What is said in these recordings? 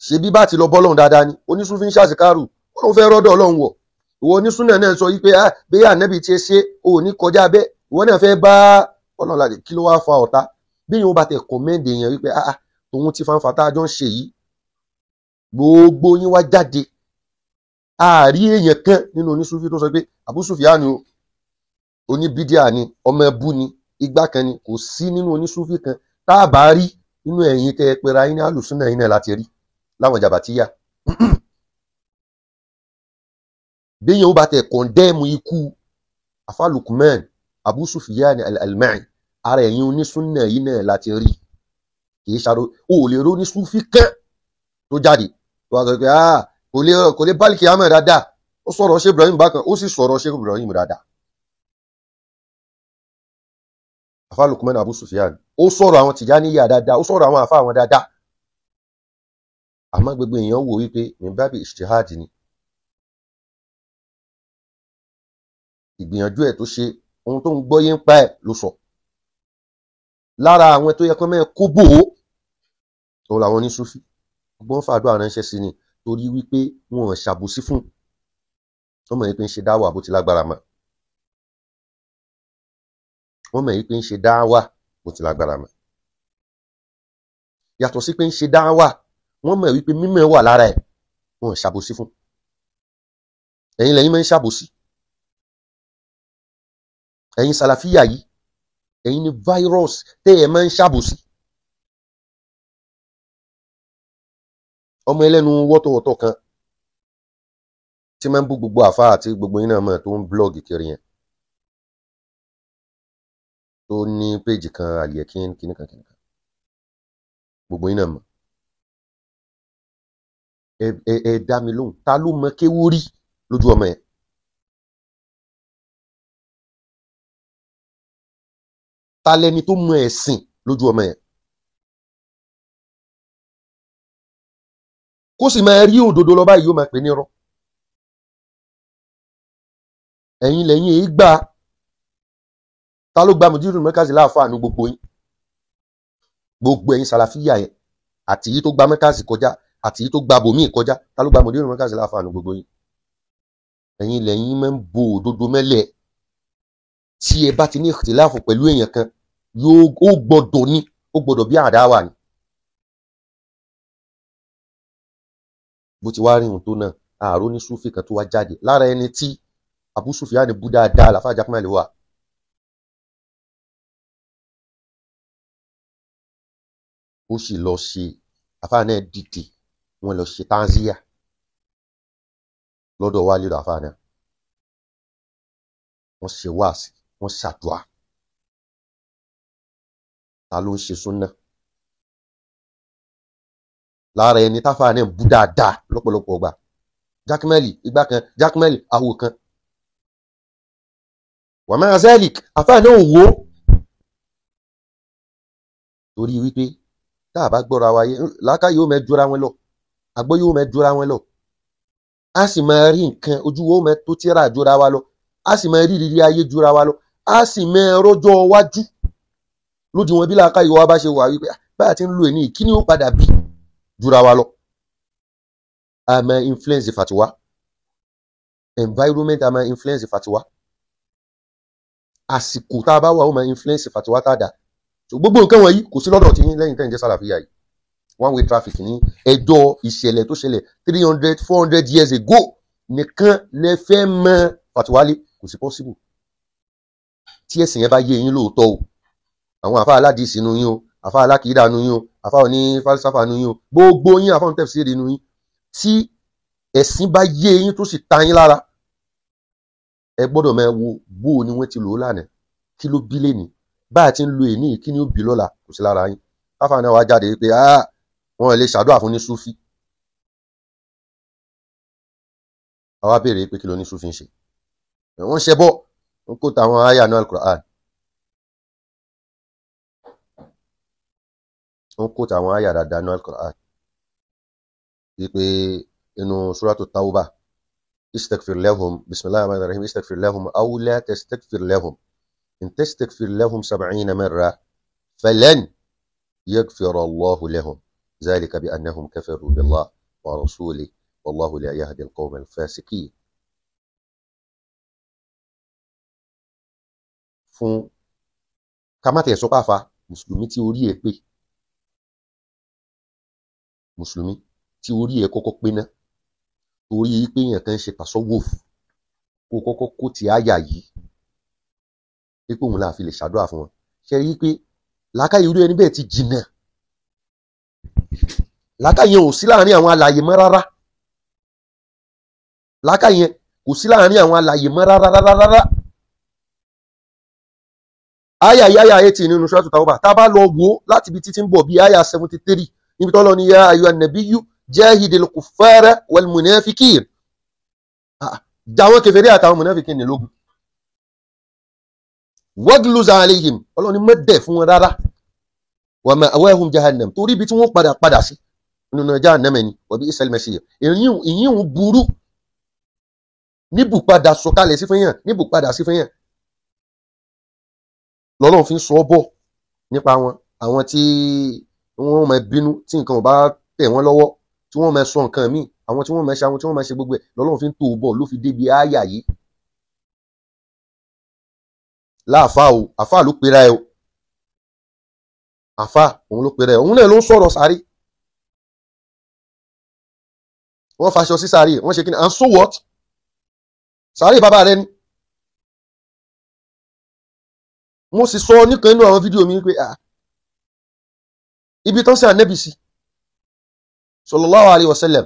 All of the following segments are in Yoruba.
Ṣe bí bá ti lọ bọ́lọ́hún dáadáa ni onísúfí ń ṣàṣìkárù ó lóun fẹ́ rọ́dọ̀ Ọlọ́run wọ̀. Ìwọ onísúnà náà sọ yí pé bẹ́ẹ̀ ànábì ti ṣe ò ní kọjá bẹ́ẹ̀, ìwọ náà fẹ́ bá Ọlọ́run láti kí ló wá fa ọ̀tá? Bí yóò bá tẹ kọ̀mẹ́ǹdì èèyàn wípé tòun ti fanfa tá a jọ ń ṣe yìí, gbogbo yín wá jáde. Àárí èèyàn kan nínú onísúfí tó sọ pé Abu Sufyan o, oníbídíà ni, ọmọ ẹbú ni, igbá kan ni. Kò sí nínú onísúfí kan tá a bá rí nínú ẹ̀yin tẹ́ ẹ pera yín ní alùsùnà yín náà láti rí láwọn jàbàtíyà. Béèyàn ó bá tẹ kọ̀ndẹ́ẹ̀mù ikú Afa Lukman Abu Sufyan al-Almai, ara ẹ̀yin onísúnà yìí náà láti rí. Kì í ṣàrò o ò lè ro onísúfí kan tó jáde tó wá sọ pé kò lè bá kìámọ̀ dáadáa. Ó sọ̀rọ̀ Sheikh Ibrahim bákan, ó sì sọ̀rọ̀ Sheikh Ibrahim dáadáa. Afa Lukman Abu Sufyan ó sọ̀rọ̀ àwọn Tìjàníyà dáadáa, ó sọ̀rọ̀ àwọn àfa àwọn dáadáa. Àmọ́ gbogbo èèyàn wò wípé mìbábi ijtihad ni, ìgbìyànjú ẹ̀ tó ṣe, ohun tó ń gbọ́yé ń pa ẹ̀ ló sọ. Lára àwọn tó yẹ kán mẹ́ kó bò ó, òun làwọn onísúfí gbọ́n fàdúrà ránṣẹ́ sí ni, torí wípé wọn ò ṣàbòsí fún wọn. Mọ̀ yìí pé ń ṣe dáwà bó ti lágbára mọ́, wọ́n mọ̀ yìí pé ń ṣe dáwà bó ti lágbára mọ́. Yàtọ̀ sí pé ń ṣe dáwà, wọ́n mọ̀ wípé mímọ̀ wà lára ẹ̀, wọn ò ṣàbòsí fún. Ẹ̀yin lẹ́yìn máa ń ṣàbòsí. Ẹ̀yin sàlàfíà yìí, ẹ̀yin ni virus tẹ́ ẹ máa ń ṣàbòsí. Ọmọ ẹlẹ́nu wọ́tọ̀wọ́tọ̀ kan tí máa ń bú gbogbo àfáà àti gbogbo yín náà mọ̀, tó ń blọ́ọ̀gì kiri yẹn, tó ní péjì kan àlìyẹ̀kín kìnnìkan kìnnìkan, gbogbo yín náà mọ̀. Ẹ dá mi lóhùn, ta ló mọ kéwú rí lójú ọmọ yẹn? Ta lẹni tó mọ ẹ̀sìn lójú ọmọ yẹn? Kó sì máa rí òdodo lọ báyìí, yóò máa pè ní irọ́. Ẹ̀yin lẹ́yìn èyí gbà. Ta ló gba Mudirul Markaz láàfáà nu gbogbo yín? Gbogbo ẹ̀yin sàlàfíà yẹn, àti yìí tó gba Markaz kọjá, àti yìí tó gba bòmíì kọjá, ta ló gba Mudirul Markaz láàfáà nu gbogbo yín? Ẹ̀yin lẹ́yìn máa ń bo òdodo mẹ́lẹ̀. Tí ẹ bá ti ní ìkhtiláàfù pẹ̀lú èèyàn kan, yóò ó gbọ́dọ̀ ní, ó gbọ́dọ̀ bí àdáwà ni. Bó ti wá rí ohun tó náà, ààrò ní súfì kan tó wá jáde lára ẹni tí Abu Sufyan bú dáadáa làfáà Jákèmálì wà. Ó sì lọ ṣe àfáà náà dìde, wọ́n lọ ṣe tanzia lọ́dọ̀ wa lílọ àfáà náà. Wọ́n ṣe wáàsí, wọ́n ṣàdúà. Ta ló ń ṣe súnà? Lára ẹni táfáà náà bú dáadáa lọ́pọ̀lọpọ̀ ọgbà, Jákèmálì igbá kan, Jákèmálì àwo kan. Wa ma'a zalik, àfáà náà wò ó. Torí wípé tá a bá gbọ́ra wa yé, làákà yóò mẹ́ jura wọn lọ, àgbọ́ yóò mẹ́ jura wọn lọ, a sì máa rí nǹkan ojú wo mẹ́ tó tíra jura wa lọ, a sì máa rí ìrírí ayé jura wa lọ, a sì máa rọ́jọ́ wájú lójú wọn bí làákà yóò wá bá ṣe wà wípé báyà ti ń lo èní kí ni ó padà bí jura wa lọ. A máa influence fatiwa, environment a máa influence fatiwa, àsìkò tá a bá wà ó máa influence fatiwa tá a dà. So gbogbo nǹkan wọ̀nyí kò sí lọ́dọ̀ tí yín lẹ́yìn tẹ́ ń jẹ́ sàlàfíà yìí. One way traffic ní ẹjọ́ ìṣẹ̀lẹ̀ tó ṣẹlẹ̀ 300 400 years ago nìkan lẹ fẹ́ mọ fatiwálé, kò sí possible. Tí ẹ̀sìn yẹn bá yé yín lóòótọ́ o, àwọn àfa aládìsí nu yín o, àfa alákìídà nu yín o, àfa òní falsafa nu yín o, gbogbo yín àfa òní tẹ̀síìrì nu yín, tí ẹ̀sìn bá yé yín tó sì ta yín lára, ẹ gbọ́dọ̀ máa wo bó o ni wọ́n ti lò ó lánàá, kí ló bí lẹ́ni, bá a ti ń lo èní kí ni ó bí lọ́la, kò sí lára yín. Káfà náà wá jáde pé wọn lè ṣàdúrà fún ní súfì. Àwa béèrè pé kí ló ní súfì ń ṣe? Wọ́n ṣe bọ́ ń kó tàwọn àyà náà Al-Qur'an, ń kó tàwọn àyà dáadáa náà Al-Qur'an, wípé inú Suratu Tawba, istaghfir lahum, bismillahir rahmanir rahim, istaghfir lahum aw la tastaghfir lahum in tastaghfir lahum 70 marra falan yaghfira Allahu lahum. Zalika bi annahum kafaru billahi wa rasulihi wallahu la yahdi al-qawma al-fasiqin. Fún ká má tẹ̀ sọ pàfà mùsùlùmí tí orí ẹ̀ pé, mùsùlùmí tí orí ẹ̀ kọ́kọ́ pé náà, torí pé èèyàn kan ń ṣe tasawuf kó kọ́kọ́ kó ti àyà yìí pé òun là fi lè ṣàdúrà fún wọn. Ṣe rí i pé làákàyè irú ẹni bẹ́ẹ̀ ti jìnnà, làákàyè ò sí láàrin àwọn alààyè mọ́ rárá, làákàyè kò sí láàrin àwọn alààyè mọ́ rárá rárá rárá. Àyà yìí àyà 80 nínú Suratu Tawbah, tá a bá lọ wò láti ibi títí ń bọ̀ bíi àyà 73 níbi tọ́lọ́ ni ya ayyuhan nabiyyu jahidil kuffara wal munafiqin, jáwọn kèfèrí àtàwọn munafiqin ní lógun, wagluz alayhim, ọlọ́ni mẹ́dẹ̀ fún wọn rárá, wa ma'wahum jahannam, torí ibi tí wọ́n padà padà sí nínú jahannam ni, wa bi'sal masir. Ìyíhun burú níbùpadà sọ̀kalẹ̀ sí fún yàn, níbùpadà sí fún yàn lọ́lọ́run fi ń sọ bọ̀ nípa wọn, àwọn tí wọ́n máa bínú tí nǹkan ò bá tẹ̀ wọ́n lọ́wọ́, tí wọ́n máa sọ nǹkan míì, àwọn tí wọ́n máa ṣe, àwọn tí wọ́n máa ṣe gbogbo ẹ̀ lọ́lọ́run fi ń tó bọ̀ ló fi débi àyà yìí. Láàfáà o, àfáà ló pera ẹ o, àfáà òun ló pera ẹ, òun náà ló ń sọ̀rọ̀ sáré, wọ́n faṣọ sí sáré, wọ́n ṣe kí ni, and so what? Sáré bàbá rẹ ni. Mo sì sọ nìkan nínú àwọn fídíò mi pé ibi tán sí ànẹ́bì sí sallallahu alaihi wasallam,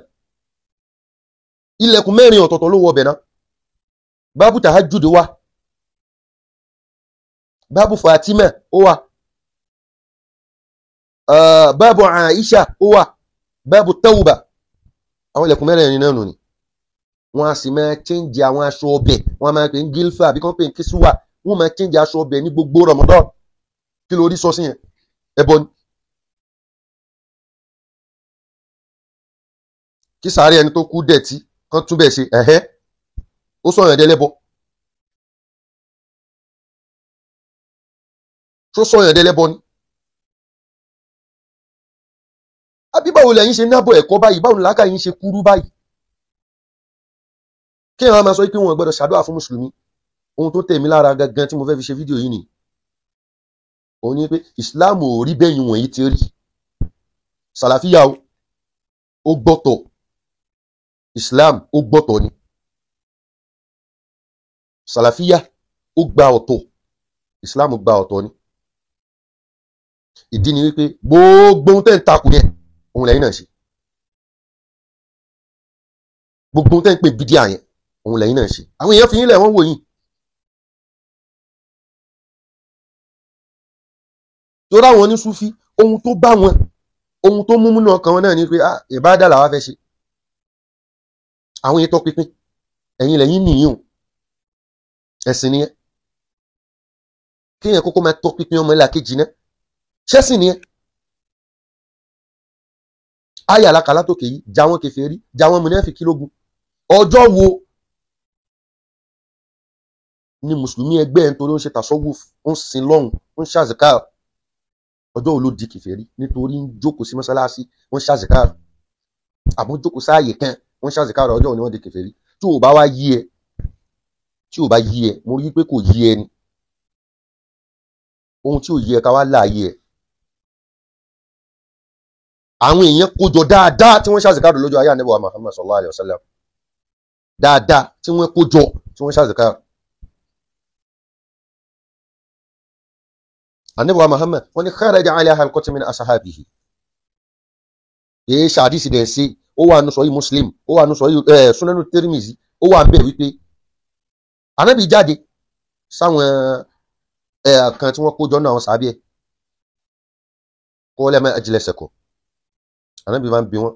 ilẹ̀kùn mẹ́rin ọ̀tọ̀ọ̀tọ̀ ló wọ ọbẹ̀ náà. Báàbù tahajjud wà, báàbù Fatima ó wà, báàbù Aisha ó wà, báàbù Tawba. Àwọn ilẹ̀kùn mẹ́rin náà nù ni. Wọ́n á sì máa change àwọn aṣọ ọbẹ̀, wọ́n á máa pè ní gilfa àbí kán pè ní kisuwa, wọ́n máa change aṣọ ọbẹ̀ ní gbogbo Ramadan. Kí ló rí sọ sí yẹn? Ẹbọ ni. Kí sàárè ẹni tó kú dẹ̀tí kán tún bẹ̀ ṣe, ẹ̀hẹ́, ó sọ̀yàn dẹ́lẹ́bọ. Tó sọ̀yàn dẹ́lẹ́bọ ni. Àbí báwo lẹ̀yin ṣe nábọ̀ ẹ̀kọ́ báyìí, báwo ni làákàyè yín ṣe kúrú báyìí? Kí àwọn máa sọ pé wọn gbọ́dọ̀ ṣàdúrà fún mùsùlùmí. Ohun tó tẹ̀ mí lára gangan tí mo fẹ́ fi ṣe fídíò yìí ni òun ni pé Islam ò rí bẹ́yìn wọ̀nyí ti rí. Sàlàfíà ó gbọ́tọ̀, Islam ó gbọ́tọ̀ ni. Sàlàfíà ó gba ọ̀tọ̀, Islam gba ọ̀tọ̀ ni. Ìdí ni wípé gbogbo ohun tẹ́ ń takò yẹn òun lẹ́yìn náà ṣe, gbogbo ohun tẹ́ ń pè bídíà yẹn òun lẹ́yìn náà ṣe. Àwọn èèyàn fi yín lẹ̀, wọ́n wò yín. Torí àwọn onísúfí, ohun tó bá wọn, ohun tó múmú náà kan wọn náà ni pé ìbádà làwa fẹ́ ṣe. Àwọn ètò pínpín ẹ̀yin lẹ́yìn nìyí o, ẹ̀sìn nìyẹn. Kéèyàn kókó máa tọ́ pínpín ọmọ ilé àkejì náà, ṣẹ́sìn nìyẹn. Ayé àlàkàlà tó kèyí, já wọn kèfèrí, já wọn mùnáfíkí lógun. Ọjọ́ wo ni mùsùlùmí ẹgbẹ́ ẹ̀ ń torí ó ń ṣe tasawuf, ó ń sin lọ́hùn, ó ń ṣàzìká? Ọjọ́ wo ló di kèfèrí nítorí ń jókòó sí mọ́sálásí, wọ́n ṣàzìká, àbọ̀ jókòó sáàyè kan, wọ́n ṣàzìká, ọjọ́ wo ni wọ́n di kèfèrí? Tí ò bá wá yí ẹ, tí ò bá yí ẹ, mo rí pé kò yí ẹ ni. Ohun tí ò yí ẹ ká wá láàyè ẹ. Àwọn èèyàn kójọ dáadáa tí wọ́n ṣàzìká lójú ayé Ànábì wa Muhammad sallallahu alayhi wa sallam, dáadáa tí wọ́n kójọ tí wọ́n ṣàzìká. Ànábì wa Muhammad wọ́n ní kharaja ala halqatin min ashabihi. Èyí ṣàdísì dẹ̀ sí, ó wà nù sọ́yí Muslim, ó wà nù sọ́yí Sunanu Tirmizi, ó wà bẹ́ẹ̀ wípé Ànábì jáde sáwọn kan tí wọ́n kójọ náà àwọn sàábì ẹ̀. Qala ma ajlasakum, Ànábì máa ń bi wọ́n,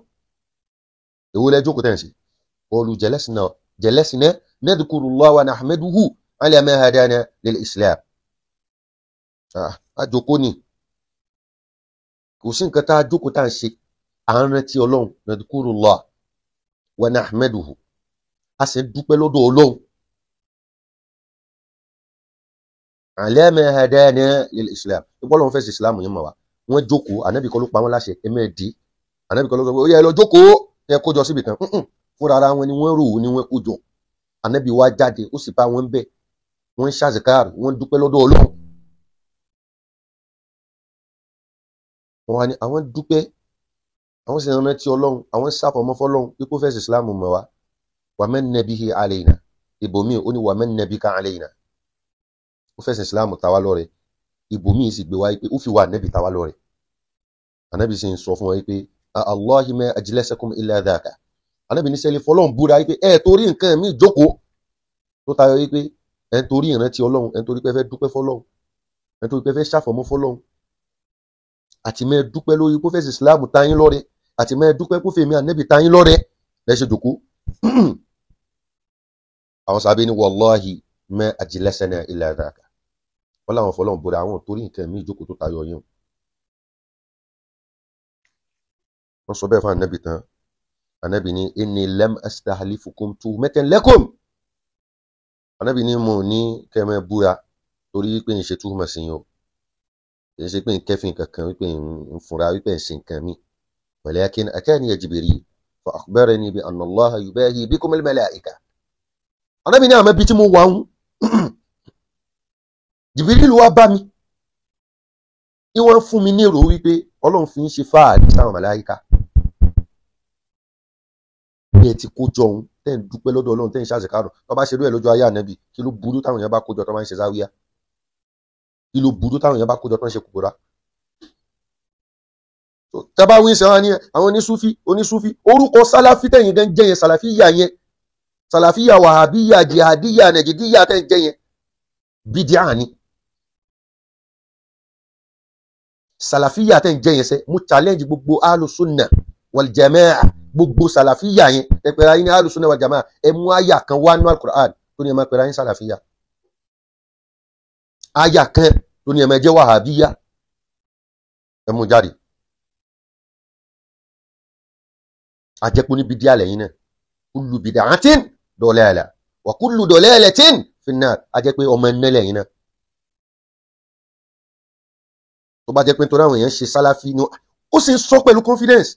èwo lẹ jókòó tẹ̀ ń ṣe? Qalu jalasna nadhkurullaha wa nahmaduhu ala ma hadana lil Islam. Àjòkó ni, kò sí nǹkan tá a jókòó tá a ń ṣe, à ń rántí Ọlọ́run, nadhkurullah wa nahmaduhu, a sì ń dúpẹ́ lọ́dọ̀ Ọlọ́run, ala ma hadana lil Islam. Ìpọ́ Ọlọ́run fẹ́ sí Islam yẹn mọ̀ wá. Wọ́n jókòó, Ànábì kọ́ ló pa wọ́n láṣẹ, ẹ̀mẹ́ẹ̀dì Ànábì kan ló sọ pé ó yẹ ẹ lọ jókòó ẹ kójọ síbi kan. Fúnra ara wọn ni wọ́n rò ó ni wọ́n kójọ. Ànábì wá jáde ó sì bá wọn bẹ̀, wọ́n ń ṣàzìkáàrù, wọ́n ń dúpẹ́ lọ́dọ̀ Ọlọ́run. Wọ́n wá ní àwọn dúpẹ́, àwọn sì rántí Ọlọ́run, àwọn sáfọmọ́ fọ́lọ́run pé kó fẹ̀sì Islam mọ̀ wá. Wa manna bihi alayna, ibòmíì ó ní wa manna bika alayna, ó fẹ̀sì Islam ta wá lọ́rẹ. Ibòmíì sì gbé wáyé pé ó fi wá ànábì ta wá lọ́rẹ. Ànábì sì ń sọ fún wọn pé Allahi ma ajlasakum illa dhaka. Ànábì ní sẹ́lẹ̀ fọlọ́run búra wípé ẹ torí nǹkan mi jókòó tó tayọ wípé ẹ ń torí ìrántí Ọlọ́run, ẹ ń torí pé ẹ fẹ́ dúpẹ́ fọlọ́run, ẹ ń torí pé ẹ fẹ́ ṣàfọ̀mọ́ fọlọ́run, àti mẹ́ dúpẹ́ lórí kó fẹ̀sì Islam ta yín lọ́rẹ, àti mẹ́ dúpẹ́ kó fèmí ànábì ta yín lọ́rẹ lẹ́sẹ̀ jòkó. Àwọn sábẹ́ ní wallahi ma ajlasana illa dhaka, wọ́n láwọn fọlọ́run búra àwọn torí nǹkan mi jókòó tó tayọ yín. Wọ́n sọ bẹ́ẹ̀ fún ànábì tán. Ànábì ní inni lam astahlifukum tuhmatan lakum. Ànábì ní mo ní kẹ́mẹ́ búra torí pé ń ṣe túmọ̀ sí yín o, kì í ṣe pé ń kẹ́fìn kankan, wípé ń fúnra, wípé ń ṣe nǹkan mi. Walakin atani Jibril fa akhbarani bi anna Allaha yubahi bikum al-malaika. Ànábì ní àmọ́ ibi tí mo wà ń Jibril wá bá mi, ìwọ́n fún mi ní èrò wípé Ọlọ́run fi ń ṣe fáàrí sáwọn màláíkà. Bí ẹ ti kó jọ òun tẹ́ ń dúpẹ́ lọ́dọ̀ Ọlọ́run, tẹ́ ń ṣàṣekárò, tó bá ṣe irú ẹ̀ lójú ayé ànábì, kí ló burú táwọn èèyàn bá kó jọ tó bá ń ṣe záwíyá? Kí ló burú táwọn èèyàn bá kó jọ tó ń ṣe kúkúrá? Tábà wí sẹ́wọ́n ni àwọn onísúfí, onísúfí, orúkọ sálàfí tẹ̀yìn gan jẹ́ yẹn, sàlàfíyà yẹn, sàlàfíyà wàhábíyà jihadíyà nàìjíríyà tẹ̀ ń jẹ́ yẹn, bídíà ni. Sàlàfíyà tẹ̀ ń jẹ́ yẹn sẹ́, mo challenge gbogbo alùsùnà wal jamaa, gbogbo sàlàfíyà yẹn ẹ pẹ̀lú ayé ní alùsùnà wal jamaa, ẹ mú àyà kan wá nú alukur'an tó ní ẹ máa pẹ̀lú ayé sàlàfíyà, àyà kan tó ní ẹ máa jẹ́ wàhábíyà, ẹ mú jáde. Àjẹpọ̀ ní bídíà lẹ́yìn náà, kullu bid'atin dalalah wa kullu dalalatin finnar, àjẹpẹ́ ọmọ ẹ̀ná lẹ́yìn náà. Tó bá jẹ́ pé nítorí àwọn èèyàn ṣe sálàfí ni ó sì ń sọ pẹ̀lú confidence,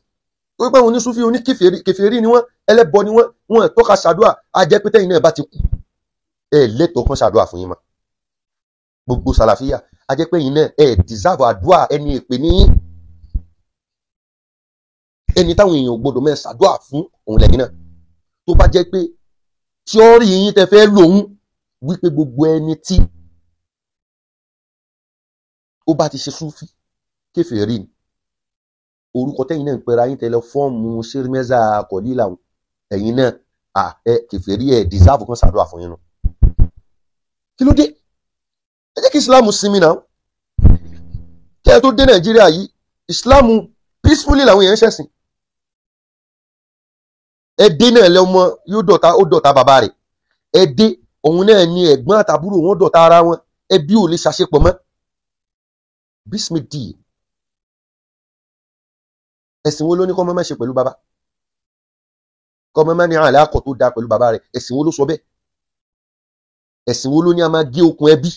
tó pé àwọn onísúfí oníkèfèrí ni wọ́n, ẹlẹ́bọ ni wọ́n, wọ́n tọ́ka ṣàdúà, á jẹ́ pé tẹ́yìn náà bá ti kú ẹ lẹ́tọ̀ọ́ kan ṣàdúà fún yín mọ́. Gbogbo sàlàfíà, á jẹ́ pé ẹ̀yin náà ẹ deserve àdúà ẹni èpè ní yín, ẹni táwọn èèyàn ò gbọdọ̀ mẹ́ ṣàdúà fún òun lẹ́yìn náà. Tó bá jẹ́ pé tíọ́rì yín tẹ fẹ́ lòun wípé gbogbo ẹni tí ó bá ti ṣe súfì kèfèrí ni, orúkọ tẹ́yìn náà ń pera yín tẹ́lẹ̀ fọ́ọ̀mù ṣẹ́rìmẹ́sà kọ̀lílà ẹ̀yin náà ẹ kèfèrí ẹ̀ dìsáàfù kan ṣàdúrà fún yín nù. Kí ló dé? Ẹ jẹ́ kí Islam sinmi náà. Kí ẹ tó dé Nàìjíríà yìí, Islam peacefully làwọn èèyàn ń ṣẹ̀sìn. Ẹ dé náà lẹ́mọ yóò dọ̀tá, ó dọ̀tá bàbá rẹ̀. Ẹ dé òun náà ni ẹ̀gbọ́n àtàbúrò wọn dọ̀tá ara wọn, ẹbí ò lè ṣàṣepọ̀ mọ́. Bísímìdì, ẹ̀sìn wo ló ní kọ́ mọ́ má ṣe pẹ̀lú bàbá, kọ́ mọ́ má ní àlàkọ̀ tó dáa pẹ̀lú bàbá rẹ̀? Ẹ̀sìn wo ló sọ bẹ́ẹ̀? Ẹ̀sìn wo ló ní a máa gé okùn ẹbí?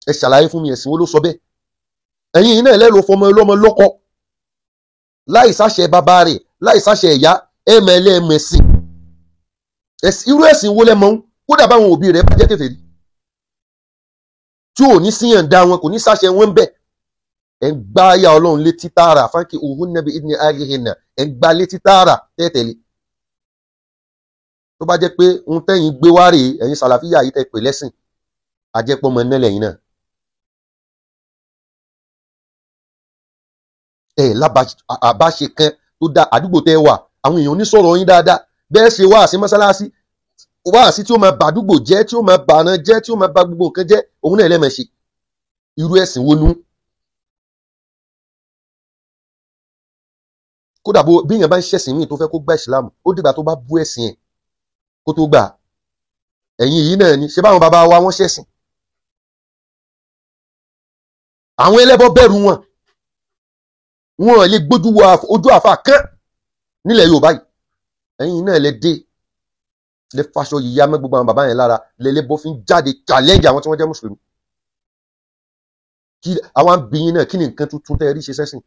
Ẹ ṣàlàyé fún mi, ẹ̀sìn wo ló sọ bẹ́ẹ̀? Ẹ̀yin yìí náà lẹ́nu fọmọ ọlọ́mọ lọ́kọ láì sáṣẹ bàbá rẹ̀, láì sáṣẹ ìyá, ẹ̀mẹ̀lẹ́mẹ̀sìn. Irú ẹ̀sìn wo lẹ mọ̀ ń? Kódà báwọn òbí rẹ̀ bá jẹ́ kèfèrí tí ò ní síyàn dá wọn, kò ní sáṣẹ wọn bẹ́ẹ̀. Ẹ̀ ń gbá ayá Ọlọ́run létí tààrà, fáńkì òhun nàbí ìdí àríhìnà, ẹ̀ ń gbá létí tààrà tẹ́tẹ̀lé. Tó bá jẹ́ pé ohun tẹ́yìn gbé wá rèé, ẹ̀yin sàlàfíà yìí tẹ́ pè lẹ́sìn, àjẹpọ̀mọ nẹ́lẹ̀ yìí náà. Ẹ̀ lábàáṣe kan tó dá àdúgbò tẹ́ wà, àwọn èèyàn onísọ̀rọ̀ yín dáadáa, bẹ́ẹ̀ ṣe wá sí mọ́sálásí, wá sí tí ó máa bàdúgbò jẹ́, tí ó máa bàrán jẹ́, tí ó máa ba gbogbo nǹkan jẹ́, òun náà lẹ́mọ̀ ṣe. Irú ẹ̀sìn wo nú? Kódà bó bí èèyàn bá ń ṣẹ̀sìn míì tó fẹ́ kó gba ìsìlámù, ó dìgbà tó bá bú ẹ̀sìn ẹ̀ kó tó gbà. Ẹ̀yin yìí náà ni ṣé báwọn bàbá wa wọ́n ṣẹ̀sìn, àwọn ẹlẹ́bọ bẹ̀rù wọn, wọn lè gbójú wo ojú àfa kán nílẹ̀ Yorùbá yìí. Ẹ̀yin náà lè dé lè faṣọ yìí yá mọ́ gbogbo àwọn bàbá yẹn lára, lẹ́lẹ́bọ fi ń jáde challenge àwọn tí wọ́n jẹ́ mùsùlùmí. Kí àwọn abìyín náà, kí ni nǹkan tuntun tẹ́ ẹ rí ṣe sẹ́sìn?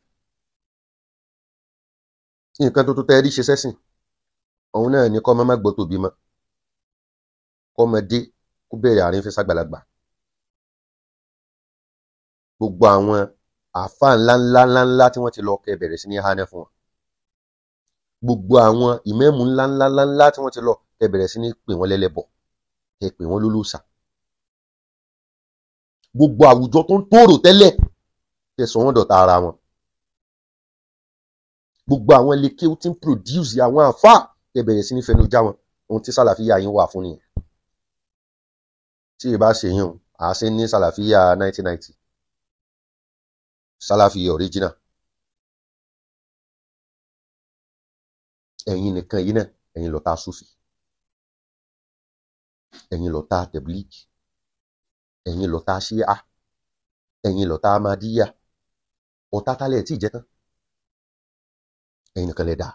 Nǹkan tuntun tẹ́ rí ṣe sẹ́sìn òun náà ni kọ́ ọmọ má gbọ́ tòbí mọ́, kọ́ ọmọdé kó bẹ̀rẹ̀ àárín fẹ́ sàgbàlagbà. Gbogbo àwọn àáfàá ńláńlá ńláńlá tí wọ́n ti lọ kẹ́ bẹ̀rẹ̀ sí ní hánẹ́ fún wọn. Gbogbo àwọn ìmẹ́mù ńláńlá ńláńlá tí wọ́n ti lọ kẹ́ bẹ̀rẹ̀ sí ní pè wọ́n lẹ́lẹ́bọ̀, kẹ́ pè wọ́n lólóòṣà. Gbogbo àwùjọ tó ń tòrò tẹ́lẹ̀ kẹ́ sọ wọ́n dọ̀tá ara wọn. Gbogbo àwọn ilé kéwú tí ń produce àwọn àáfàá kẹ́ bẹ̀rẹ̀ sí ní fẹnu já wọn. Ohun tí sàlàfíà yín wà fún nìyẹn. Tí ì bá ṣe yín o, à ṣe ní sàlàfíà 1990, sàlàfíà original. Ẹ̀yin nìkan yìí náà, ẹ̀yin lọ̀tá Sufi, ẹ̀yin lọ̀tá Tẹ̀blíkì, ẹ̀yin lọ̀tá Ṣíà, ẹ̀yin lọ̀tá Ahmadiyya, ọ̀tá tálẹ̀ tí ì jẹ́ tán. Ẹ̀yin nìkan lẹ dá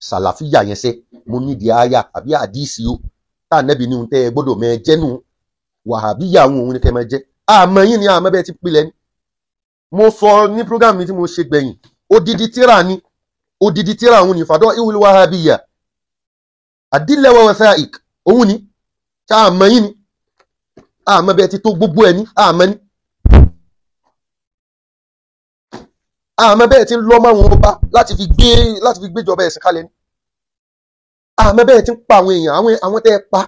sàlàfíà yẹn sẹ́. Mo nídìí àyà àbí àdìsí o tá ànẹ́bí ní ohun tẹ́ ẹ gbọ́dọ̀ mẹ́ jẹ́nu wàhábíyà àwọn òun ni kẹ́ máa jẹ́. Àmọ́ yín ni àmọ́ bẹ́ẹ̀ ti pilẹ̀ ni. Mo sọ ní program mi tí mo ṣe gbẹ̀yìn, odidi tíra ni, odidi tíra òun ni fàdọ́ ìwúlú wàhábíyà àdílẹ̀ wa wasaik òun ni. Tá àmọ́ yín ni àmọ́ bẹ́ẹ̀ ti tó gbogbo ẹ̀ ní àmọ́ ní. Àmọ́ bẹ́ẹ̀ ti ń lọ́ máwọn ọba láti fi gbéjọba ẹ̀sìn kalẹ̀ ni. Àmọ́ bẹ́ẹ̀ ti ń pa àwọn èèyàn, àwọn tẹ́ ẹ pa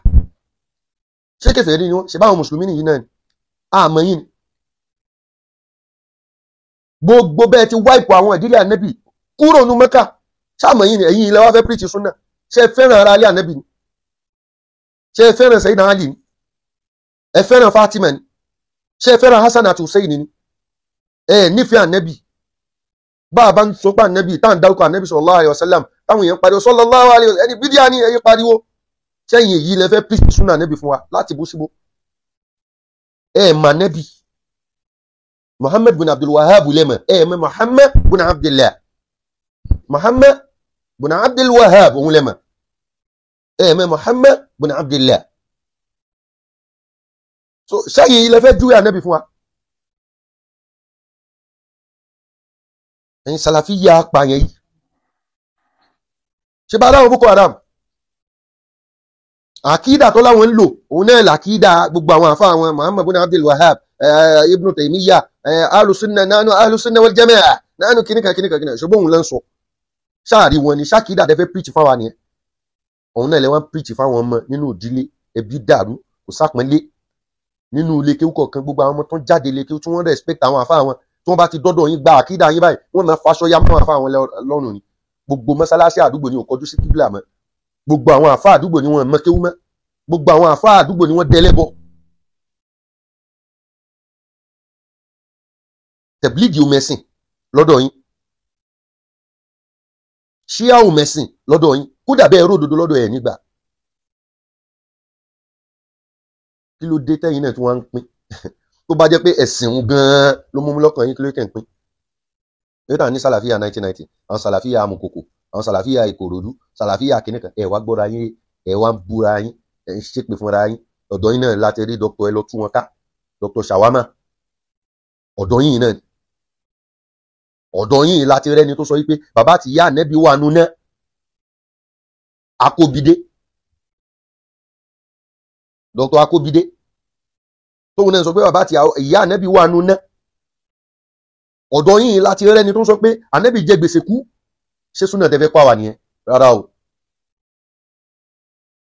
ṣé kèfèrí ni wọ́n, ṣe báwọn mùsùlùmí nìyí náà ni. Àmọ́ yín ni gbogbo bẹ́ẹ̀ ti wáìpù àwọn ìdílé ànẹ́bì kúrò nu Mẹ́kà. Ṣáàmọ́ yín ni ẹ̀yin ilẹ̀ wá fẹ́ píríṣì súnà. Ṣé ẹ fẹ́ràn ara alẹ́ ànẹ́bì ni? Ṣé ẹ fẹ́ràn Sayyidina Ali ni? Ẹ fẹ́ràn Fatima ni? Ṣé ẹ fẹ́ràn Hasan àti Hussein ni? Ẹ nífẹ̀ẹ́ ànẹ́bì. Bá a bá ń sọ pé ànẹ́bì tá à ń dárúkọ ànẹ́bì sallallahu alaihi wasallam, táwọn èèyàn pariwo sallallahu alaihi wasallam, ẹni bídíà ni ẹ̀yin pariwo. Ṣẹ́yìn èyí lẹ fẹ́ píríṣì súnà ànẹ́bì fún wa láti bó síbó? Ẹ mà ànẹ́bì Muhammad bin Abdul Wahhab lẹ́mọ̀, ẹ mọ̀ Muhammad bin Abdullah, Muhammad bin Abdul Wahhab òun lẹ́mọ̀, ẹ mọ̀ Muhammad bin Abdullah. So ṣẹ́yìn èyí lẹ fẹ́ júwe ànẹ́bì fún wa? Ẹ̀yin sàlàfíyà apààyàn yìí, ṣe bá dáwọn Boko Haram àkídà tó láwọn ń lò òun náà làkídà gbogbo àwọn àfa àwọn Muhammad bin Abdul Wahhab, Ibn Taymiyyah, alùsùnà nánú alùsùnà wal jamaa nánú kìnìkan kìnìkan kìnìkan. Ṣùgbọ́n òun ló ń sọ ṣáàrí wọn ni ṣákìdà tẹ́fẹ́ píríṣì fáwa nìyẹn. Òun náà lè wọ́n píríṣì fáwọn ọmọ nínú ìdílé, ẹbí dàrú kò sápọ́nlé nínú ilé kéwú kọ̀ọ̀kan. Gbogbo àwọn ọmọ tó ń jáde ilé kéwú tí wọ́n respect àwọn àfa wọn, tí wọ́n bá ti dọ́dọ̀ yín gba àkídà yín báyìí, wọ́n máa faṣọ ya mọ́ àfa wọn lọ́rùn ni. Gbogbo mọ́sálásí àdúgbò ni ò kọjú sí kíbílà mọ́. Gbogbo àwọn àfa àdúgbò ni wọ́n mọ kéwú mọ́. Gbogbo àwọn àfa àdúgbò ni wọ́n dẹlẹ́bọ. Tẹ̀blígì ò mẹ̀sìn lọ́dọ̀ yín, ṣíà ò mẹ̀sìn lọ́dọ̀ yín, kódà bẹ́ẹ̀ ródòdó lọ́dọ̀ ẹ̀ nígbà. Kí ló dé tẹ́yìn náà tí wọ́n ń pín? Tó bá jẹ́ pé ẹ̀sìn òun gan-an ló mú lọ́kàn yín, kí ló tẹ̀ ń pín? Èyí tà ní sàlàfíà 1990, àwọn sàlàfíà amukoko, àwọn sàlàfíà ìkòròdú, sàlàfíà kìnìkan. Ẹ wá gbọ́ra yín, ẹ wá ń búra yín, ẹ ń ṣépè fúnra yín. Ọ̀dọ̀ yín náà láti rí dr. ẹ lọ tú wọn ká, Dr. Shawama. Ọ̀dọ̀ yín náà, ọ̀dọ̀ yín láti rẹ́ni tó sọ wípé bàbá àti ìyá ànẹ́bí wà nù náà, Akóbidé, Dr. Akóbidé tóun náà sọ pé bàbá àti ìyá ànẹ́bí wà nù náà. Ọ̀dọ̀ yín láti rẹ́ni tó sọ pé ànẹ́bí jẹ gbèsè kú. Ṣé súnà tẹ́fẹ́ pa wà nìyẹn? Rárá o,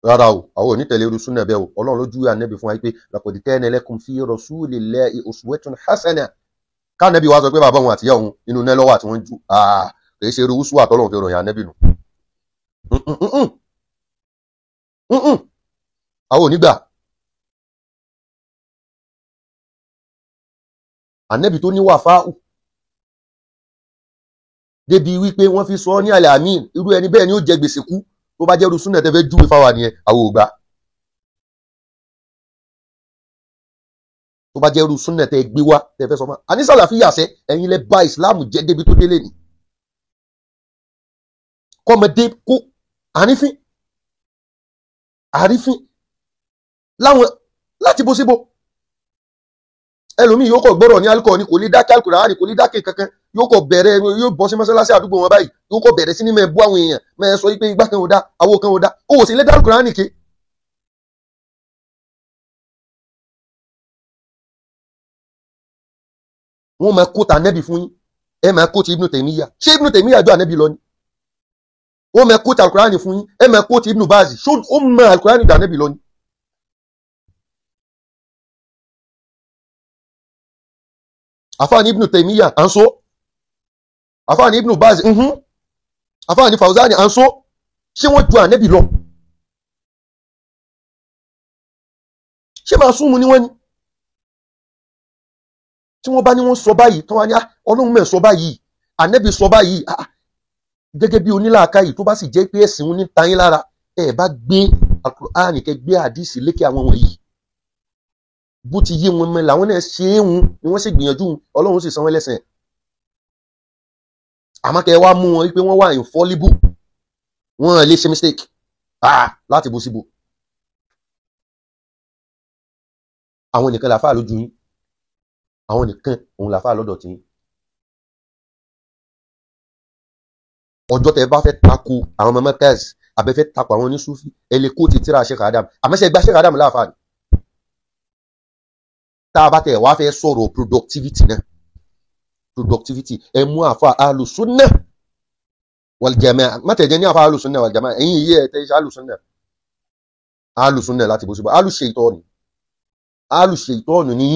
rárá o, àwọn onítẹ̀lé irú súnà bẹ́ẹ̀ o. Ọlọ́run ló júwe ànẹ́bí fún wa pé laqad kana lakum fi rasulillahi uswatun hasana. Káànẹ́bí wa sọ pé bàbá òun àtìyá òun inú náà lọ́wọ́ àti wọ́n ju kìí ṣe irú uswa tọ́lọ́run fi ròyìn ànẹ́bí nù. Àwọn onígbà ànẹ́bí tó ní wàfáù débi wípé wọ́n fi sọ ní àlẹ́ àmín, irú ẹni bẹ́ẹ̀ ni ó jẹ gbèsè kú. Tó bá jẹ́ irú súnà tẹ́fẹ́ júwe fáwa nìyẹn, àwọn ò gbà. Tó bá jẹ́ irú súnà tẹ́ gbé wá tẹ́fẹ́ sọ fún wa, àní sàlàfíà sẹ́, ẹ̀yin lẹ bà ìsìláàmù jẹ́ débi tó délé ni. Kọ́mọdé kó àrífín àrífín láwọn láti bó síbò. Ẹlòmíì yóò kọ̀ gbọ́rọ̀ ní alikọ̀ ni kò lè dákẹ́ Al-Kùránì, kò lè dákẹ́ kankan. Yóò kọ bẹ̀rẹ̀, yóò bọ́ sí mọ́sálásí àdúgbò wọn báyìí, yóò kọ bẹ̀rẹ̀ sí ní mẹ́ bú àwọn èèyàn, mẹ́ sọ pé igbá kan ò dá, àwo kan ò dá, ó sì lè dá Al-Kùránì ké. Wọ́n máa kó ta nẹ́bì fún yín, ẹ máa kó ti Ibn Taymiyyah. Ṣé Ibn Taymiyyah jọ ànẹ́bì lọ ni? Wọ́n máa kó ti Al-Kùránì fún yín, ẹ máa kó ti Ibn Baz. Ṣé ó mọ Al-Kùránì jọ ànẹ́bì lọ ni? Àfáàní Ibn Taymiyyah à ń sọ, àfáàní Ibn Baz àfáàní Fawzani à ń sọ, ṣé wọ́n ju ànẹ́bì lọ? Ṣé máa súnmu ni wọ́n ni? Tí wọ́n bá ní wọ́n sọ báyìí, tí wọ́n ní Ọlọ́run mẹ́ sọ báyìí, ànẹ́bì sọ báyìí, gẹ́gẹ́ bí onílàákàyè tó bá sì jẹ́ pé ẹ̀sìn ń ta yín lára, ẹ bá gbé Al-Qur'ani kẹ́ gbé àdìsí lékè àwọn wọ̀nyí. Bó ti yé wọn mọ́ làwọn náà ṣe é hun ni wọ́n sì gbìyànjú, Ọlọ́run sì san wọ́n lẹ́sẹ̀. Àmọ́ kẹ́ wá mú wọn wípé wọ́n wà infallible, wọ́n lè ṣe mistake láti bó síbo. Àwọn nìkan làfáà lójú yín, àwọn nìkan òun làfáà lọ́dọ̀ tí yín. Ọjọ́ tẹ́ bá fẹ́ tako àwọn ọmọ Markaz àbẹ́ fẹ́ tako àwọn onísúfì, ẹ lè kó ti tíra Sheikh Adam. Àmọ́ ṣe gba Sheikh Adam láàfáà ni? Tá a bá tẹ̀ wá fẹ́ sọ̀rọ̀ productivity náà, productivity, ẹ mú àfa alùsùnà wal jamaa, má tẹ̀jẹ́ ní àfa alùsùnà wal jamaa, ẹ̀yìn yìí ẹ̀ tẹ́ iṣẹ́ alùsùnà, alùsùnà láti bó síbò, alùṣe ìtọ́ni, alùṣe ìtọ́ni ní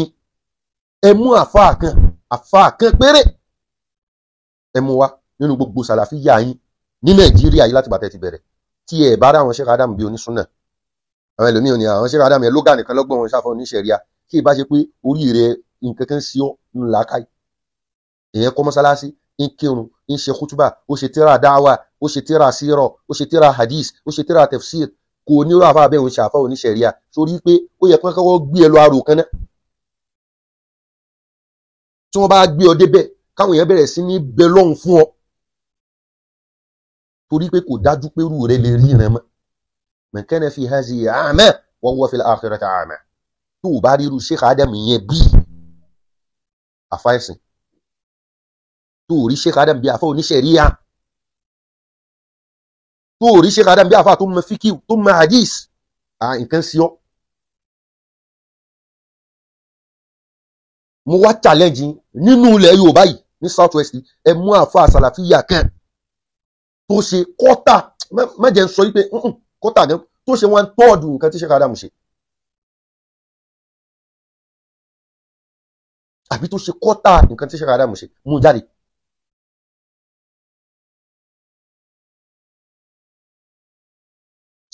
ẹ mú àfa kan, àfa kan péré ẹ mú wá nínú gbogbo sàlàfíyà yín ní Nàìjíríà yìí láti bàtẹ́ ti bẹ̀rẹ̀, tí ẹ bá rà àwọn Sheikh Adam bíi onísùnà. Àwọn ẹlòmíràn ni àwọn Sheikh Adam yẹn lóga nìkan lọ́gbọ̀n wọn ṣàfọ̀ oníṣẹ̀ríà, kí ìbá ṣe pé orí rẹ nǹkan kan sí ọ ń làákàyè. Èèyàn kọ́ mọ́sálásí, ń kírun, ń ṣe kútúbà, ó ṣe tíra dáwà, ó ṣe tíra sírọ̀, ó ṣe tíra hadith, ó ṣe tíra tafsir, kò ní irú àfáà bẹ́ẹ̀ ń ṣe àfáà oníṣẹ̀ríà, sórí pé ó yẹ kí wọ́n kọ́kọ́ gbé ẹ lọ arò kan náà. Tí wọ́n bá gbé ọ débẹ̀, káwọn èèyàn bẹ̀rẹ̀ sí ní bẹ lọ́hùn fún ọ, torí pé kò dájú pé irú rẹ lè rí ìran mọ́. Man kana fi hazihi a'ma wa huwa fil akhirati a'ma. Tó o bá rí irú Sheikh Adam yẹn bí àfa ẹ̀sìn, tó o rí Sheikh Adam bí àfa oníṣẹ̀ríà, tó o rí Sheikh Adam bí àfa tó mọ fíkìw, tó mọ hadith, nǹkan sí ọ. Mo wá challenge nínú ilẹ̀ Yorùbá yìí ní South West, ẹ mú àfa àsàlàfíà kan tó ṣe kọ́tà, má jẹ́ ń sọ wípé kọ́tà gan, tó ṣe 1/3 nǹkan tí Sheikh Adam ṣe, àbí tó ṣe kọ́tà nǹkan tí Sheikh Adam ṣe, mú jáde.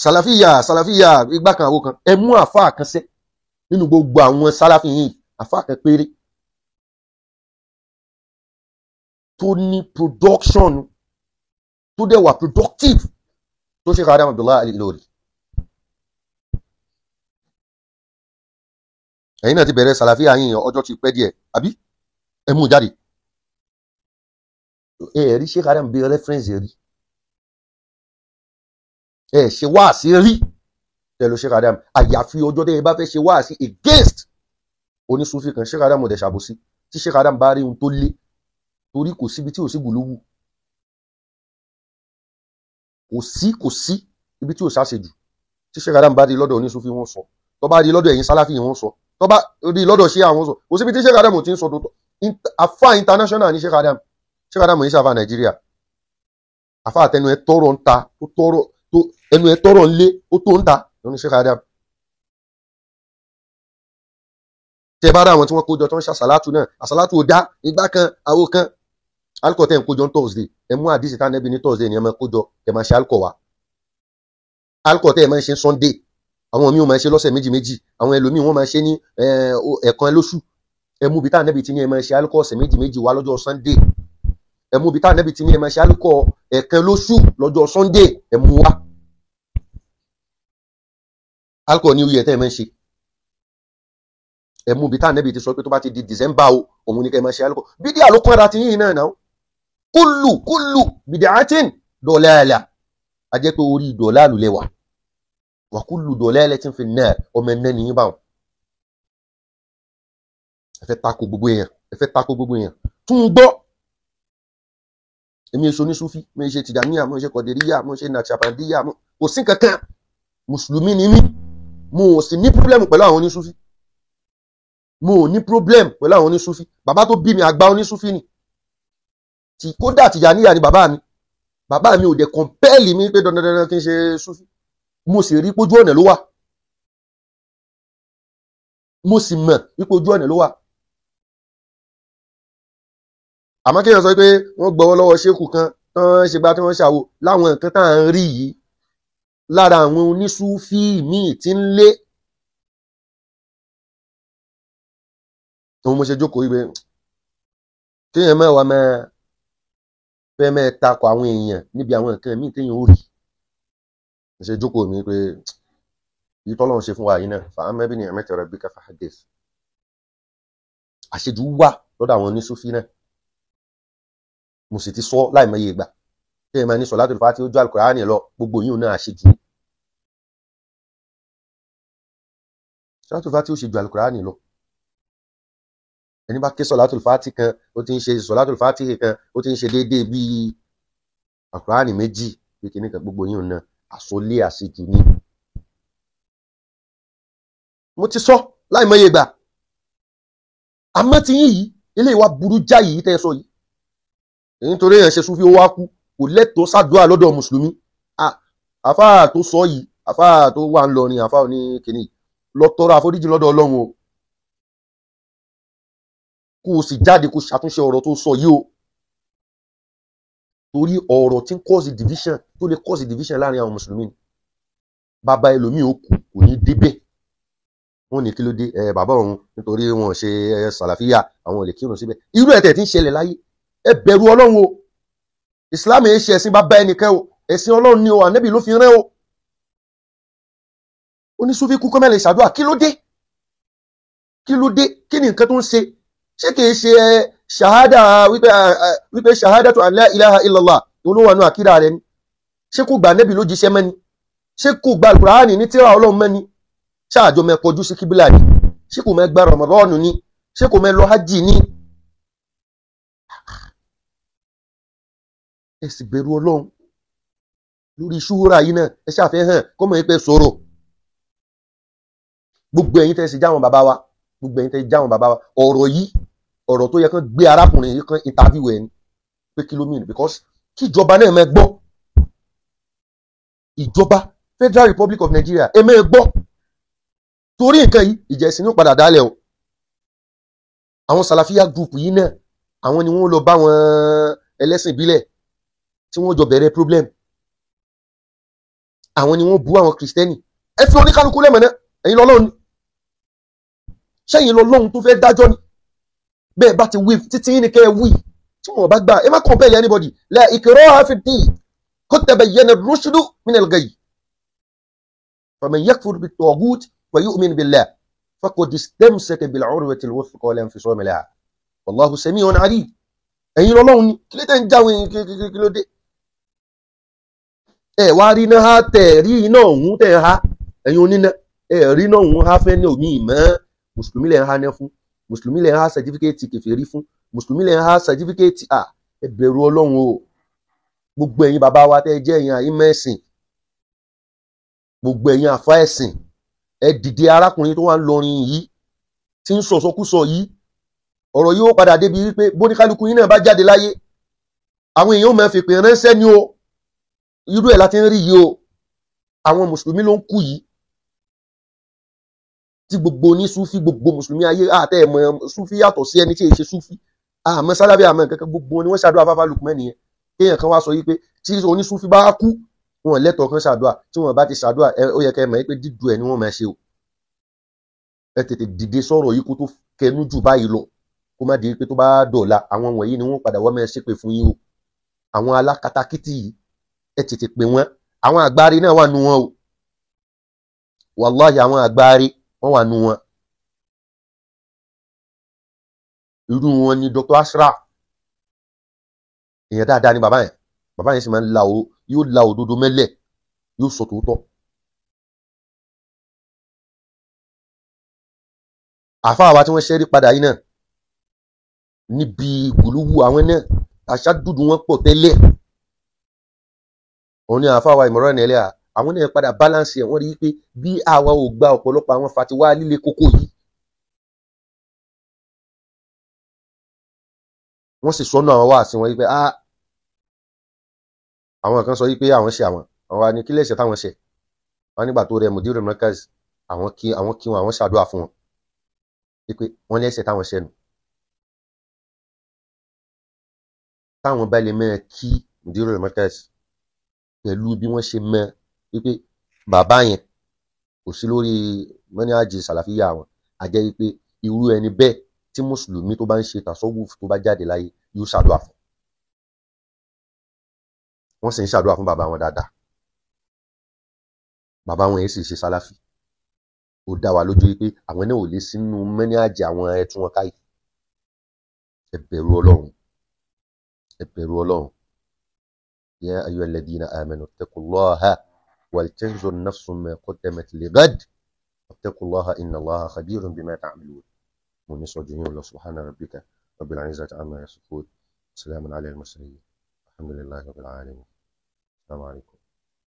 Sàlàfíà, sàlàfíà igbá kan àwo kan, ẹ mú àfa kan ṣe nínú gbogbo àwọn sàlàfí yìí, àfa kan péré tó ní production, tó dẹ̀ wà productive tó Sheikh Adam Abdullahi Al-Ilory. Ẹ̀yin náà ti bẹ̀rẹ̀ sàlàfíà yìí ọjọ́ ti pẹ́ díẹ̀, àbí? Ẹ mú jáde. Ẹ rí Sheikh Adam bí reference rí, ẹ ṣe wáàsí rí tẹ̀lé Sheikh Adam, àyàfi ọjọ́ tẹ́ ẹ bá fẹ́ ṣe wáàsí against onísúfì kan. Sheikh Adam ò dẹ̀ ṣàbòsí. Tí Sheikh Adam bá rí ohun tó lé, torí kò síbi tí ò sí gùlúwù, kò sí ibi tí ò ṣàṣejù. Tí Sheikh Adam bá rí lọ́dọ̀ onísúfì wọ́n sọ, tó bá rí lọ́dọ̀ ẹ̀yin sálàfì wọ́n sọ, tó bá rí lọ́dọ̀ ṣíà wọ́n sọ, kò síbi tí Sheikh Adam ò ti ń sọ tó tọ́. Àfà international ní Sheikh Adam. Sheikh Adam yìí ṣàfà Nàìjíríà. Àfà àtẹnu ẹ tọrọ ń ta, tó tọrọ tó ẹnu ẹ tọrọ ń lé, ó tó ń ta lóní Sheikh Adam. Tẹ bá rà àwọn tí wọ́n kójọ tó ń ṣàṣàlátù náà, àṣàlátù ò dá, igbá kan àwo kan, alcohol tẹ̀ ń kójọ ní Thursday, ẹ mú àdìsí tá nẹ́bi ní Thursday ni ẹ máa kójọ ẹ máa ṣe alcohol wa. Alcohol tẹ̀ ẹ máa ń ṣe Sunday, àwọn míì máa ń ṣe lọ́sẹ̀ méjì méjì, àwọn ẹlòmíì wọ́n máa ń ṣe ní ẹ̀ẹ̀kan lóṣù. Ẹ mú ibi tá nẹ́bi ti ní ẹ máa ṣe alcohol ọ̀sẹ̀ méjì méjì wá lọ́jọ́ Sunday. Ẹ mú ibi tá nẹ́bi ti ní ẹ máa ṣe alcohol ẹ̀ẹ̀kan lóṣù lọ́jọ́ Sunday, ẹ mú wá. Alcohol ní oyè tẹ́ ẹ máa ń ṣe. Ẹ mú ibi tá nẹ́bi ti sọ pé tó bá ti di December o, òun ni kẹ́ ẹ máa ṣe alcohol. Bídíà ló kọ́ra ti yín náà náà. Kúlù kúlù bìdàátìn dọ̀làlà, a jẹ́ pé orí dọ̀làlù lẹ́wà, wà kúlù dọ̀làlà tí ń fi náà ọmọ ẹ̀nà nìyí báwọn. Ẹ fẹ́ tako gbogbo èèyàn, ẹ fẹ́ tako gbogbo èèyàn. Tún gbọ́, Èmi èso ní Sufi, mi ṣe Tìjàníyà, mo ṣe Kọ̀dìríyà, mo ṣe Nàṣàbàndíyà, kò sí kankan. Mùsùlùmí ni mí, mo ò sì ní pírọ́blẹ́mù pẹ̀lú àwọn onísúfí. Mo ò ní pírọ́blẹ́mù pẹ̀lú àwọn onísúfí. Bàbá tó bí mi àgbà onísúfí ni. Tí kódà Tìjàníyà ni bàbá mi. Bàbá mi ò dẹ̀ kọ̀ǹpẹ́ẹ̀lì mi pé dandan dandan kí n ṣe Sufi. Mo sì rí pójú ọ̀nà ló wà. Mo sì mọ̀ wípé ojú ọ̀nà ló wà. Àmọ́ kéèyàn sọ pé wọ́n gbọ́wọ́ lọ́wọ́ ṣéèkù kan tán ṣe gba tí wọ́n ṣàwò láwọn nǹkan tá à ń rí yìí lára àwọn onísúfí míì tí ń lé. Òun mo ṣe jókòó ibẹ̀ kéèyàn mẹ́wàá máa fẹ́ máa takò àwọn èèyàn níbi àwọn nǹkan míì téèyàn ó rí. Mo ṣe jókòó mi pé èyí tọ́lọ́run ṣe fún wa yìí náà fa'amma bi ni'mati rabbika fahaddith. Àṣejù wà lọ́dọ̀ àwọn onísúfí náà. Mo sì ti sọ láìmọye ìgbà kéèyàn máa ní sọ̀látùl fàtí ojú Al-Kùránì lọ, gbogbo yìí náà àṣejù. Sọ̀látùl fàtí ó ṣe ju Al-Kùránì lọ. Ẹni bá ké sọ̀látùl fàtí kan, ó ti ń ṣe sọ̀látùl fàtí kan, ó ti ń ṣe déédéé bíi Al-Kùránì méjì bí kinní kan, gbogbo yìí náà àsọlé àṣejù ni. Mo ti sọ láìmọye ìgbà. Àmọ́ ti yín yìí, eléyìí wá burú jáì yìí tẹ́ ẹ sọ yìí. Nítorí èèyàn ṣe Súfí ó wá kú, kò lẹ́tọ̀ọ́ sádùá lọ́dọ̀ mùsùlùmí. Àfáà tó sọ yìí, àfáà tó wà ń lọrin, àfáà ní kìnnì, lọ tọrọ àforíjì lọ́dọ̀ Ọlọ́run o. Kó o sì jáde kó ṣàtúnṣe ọ̀rọ̀ tó sọ yìí o. Torí ọ̀rọ̀ tí ń cause division, tó lè cause division láàrin àwọn mùsùlùmí ni. Bàbá ẹlòmíì ó kú, kò ní débẹ̀. Wọ́n ní kí ló dé, bàbá òun nítorí wọn ṣe sàlàfíà, àwọn ò lè kírun síbẹ̀. Irú ẹ̀tẹ̀ tí ń ṣẹlẹ̀ láyé. Ẹ bẹ̀rù Ọlọ́run o. Islam yìí ṣe ẹ̀sìn bàbá ẹnìkan o. Ẹ̀sìn Ọlọ́run ni o, Ànábì ló fi rán o. Onísúfí kú kọ́mẹ́lẹ̀ ṣàdúrà, kí ló dé? Kí ló dé? Kí ni nǹkan tó ń ṣe? Ṣé kìí ṣe ṣàhádà wípé ṣàhádà tó la ilaha illallah olówó àánú àkídà rẹ ni? Ṣé kò gba Ànábì ló jíṣẹ́ mẹ́ni? Ṣé kò gba Al-Kùránì ní tírà Ọlọ́run mẹ́ni? Ṣáàjọ mẹ́ kọjú sí kíbílà ni? Ṣé kò mẹ́ gba Ramadan ni? Ṣé kò mẹ́ lọ hajj ni? Ẹ sì bẹ̀rù Ọlọ́run lórí ṣúhúrà yìí náà, ẹ ṣàfihàn kó mọ̀ pé sọ̀rọ̀. Gbogbo ẹ̀yin tẹ́ sì jáwọn bàbá wa, gbogbo ẹ̀yin tẹ́ jáwọn bàbá wa, ọ̀rọ̀ yìí, ọ̀rọ̀ tó yẹ kán gbé arákùnrin yìí kán interview ẹ̀ ni pé kí ló mean, because kíjọba náà máa gbọ́. Ìjọba Federal Republic of Nigeria ẹ máa gbọ́. Torí nǹkan yìí, ìjà ẹ̀sìn ní padà dálẹ̀ o. Àwọn Salafiyya group yìí náà, àwọn ni wọ́n lọ bá wọn ẹlẹ́sìn ìbílẹ̀ tí wọ́n jọ bẹ̀rẹ̀ problem. Àwọn ni wọ́n bú àwọn kìrìsìtẹ́nì. Ẹ fi oníkálukú lẹ́mọ̀ náà, ẹ̀yin lọ́lọ́run ni. Ṣẹ́yìn lọ́lọ́run tó fẹ́ dájọ́ ni. Bẹ́ẹ̀ bá ti wí títí ní kẹ́ ẹ wí, tí wọ́n bá gbà, ẹ má compel anybody. La ikraha fi ddin, qad tabayyana ar-rushdu min al-ghayy. Faman yakfur bit-taghut wa yu'min billah faqad istamsaka bil-'urwati al-wuthqa la infisama laha. Wallahu sami'un 'alim. Ẹ̀yin lọ́lọ́run ni, kí ló dé ń jáwé kí ló dé? Ẹ wá rí iná há tẹ̀ rí iná ọ̀hún tẹ̀ há, ẹ̀yin oníná, ẹ rí iná ọ̀hún há fẹ́ ní òmí ìmọ̀. Mùsùlùmí lẹ̀ ń há ná fún, mùsùlùmí lẹ̀ ń há sàtífíkẹ́ẹ̀tì kèfèrí fún, mùsùlùmí lẹ̀ ń há sàtífíkẹ́ẹ̀tì à. Ẹ bẹ̀rù Ọlọ́run o. Gbogbo ẹ̀yin bàbá wa tẹ́ jẹ́ ẹ̀yin àìmọ̀ ẹ̀sìn, gbogbo ẹ̀yin àfa ẹ̀sìn, ẹ dìde arákùnrin tó wà ń lọrin yìí tí ń sọ̀sọ́kúsọ yìí. Ọ̀rọ̀ yìí ó padà débi wípé bóníkálukú yín náà bá jáde láyé, àwọn èèyàn máa fi pè ránṣẹ́ ní o. Irú ẹ̀ láti ń rí yìí o. Àwọn mùsùlùmí ló ń kú yìí, tí gbogbo ní súfí, gbogbo mùsùlùmí ayé àtẹ ẹ̀mọ̀ súfí yàtọ̀ sí ẹni tí èyí ṣe súfí, àmọ́ sálábẹ́ àmọ́ nǹkan kan, gbogbo ni wọ́n ṣàdúrà fáfá lùkùmẹ́ nìyẹn. Kéèyàn kan wá sọ yìí pé tí onísúfí bá kú, wọn lẹ́tọ̀ọ́ kan ṣàdúrà. Tí wọn bá ti ṣàdúrà, ó yẹ kẹ́ ẹ mọ̀ pé dídú ẹ̀ ni wọ́n máa ṣe o. Ẹ tètè dìde sọ̀rọ̀ yìí kó tó kẹnu jù báyìí lọ, kó má di pé tó bá dọ̀la àwọn wọ̀nyí ni wọ́n padà wọ́n máa ṣépè fún yín o. Àwọn alákatakítí yìí, ẹ tètè pè wọ́n. Àwọn àgbáre náà wà nù wọn o. Wàláhì àwọn àgbáre wọ́n wà nù wọn. Irú wọn ni Dr. Ashra. Èèyàn dáadáa ni bàbá yẹn. Bàbá yẹn sì máa ń la o, yóò la òdodo mẹ́lẹ̀, yóò sọ tòótọ́. Àfáà wa tí wọ́n ṣẹ́rí padà yìí náà níbi gùlúwù àwọn náà, Àṣà dúdú wọn pọ̀ tẹ́lẹ̀. Òun ni àfáwà Imran Eleha, àwọn náà padà balance ẹ̀. Wọ́n rí i pé bí àwa ò gba ọ̀pọ̀lọpọ̀ àwọn fatiwa líle kókó yìí, wọ́n sì sọ́nà àwọn wáàsí wọn wípé àwọn kan sọ wípé àwọn ṣe àwọn wa ní kílẹ̀ ṣe táwọn ṣe wọn nígbà tó rẹ Mudiru Markaz, àwọn kí wọn, àwọn ṣàdúrà fún wọn wípé wọ́n lẹ́sẹ̀ táwọn ṣe nù. Táwọn bá lè mẹ́ẹ̀ kí Mudiru Markaz pẹ̀lú bí wọ́n ṣe mẹ́ wípé bàbá yẹn kò sí lórí mọ́níhàjì sàlàfíà wọn, a jẹ́ wípé irú ẹni bẹ́ẹ̀ tí mùsùlùmí tó bá ń ṣe tàṣọ́wùf tó bá jáde láyé yóò ṣàdúrà fún. Wọ́n sì ń ṣàdúrà fún bàbá wọn dáadáa. Bàbá wọn yìí sì ṣe sálàfí. Ó dá wa lójú wípé àwọn náà ò lè sínú mọ́níhàjì àwọn ẹtún wọn káyìí. Ẹ bẹ̀rù Ọlọ́run, ẹ bẹ̀rù Ọlọ́run. Ya ayyuhal ladhina amanu ittaqullaha waltanzur nafsun ma qaddamat lighad wattaqullaha innallaha khabirun bima ta'malun. Mo ní sọ ju yín lọ. Subhana rabbika rabbil izzati amma yasifun, salamun ala al-mursalin, alhamdulillahi rabbil alamin. Assalamu alaikum.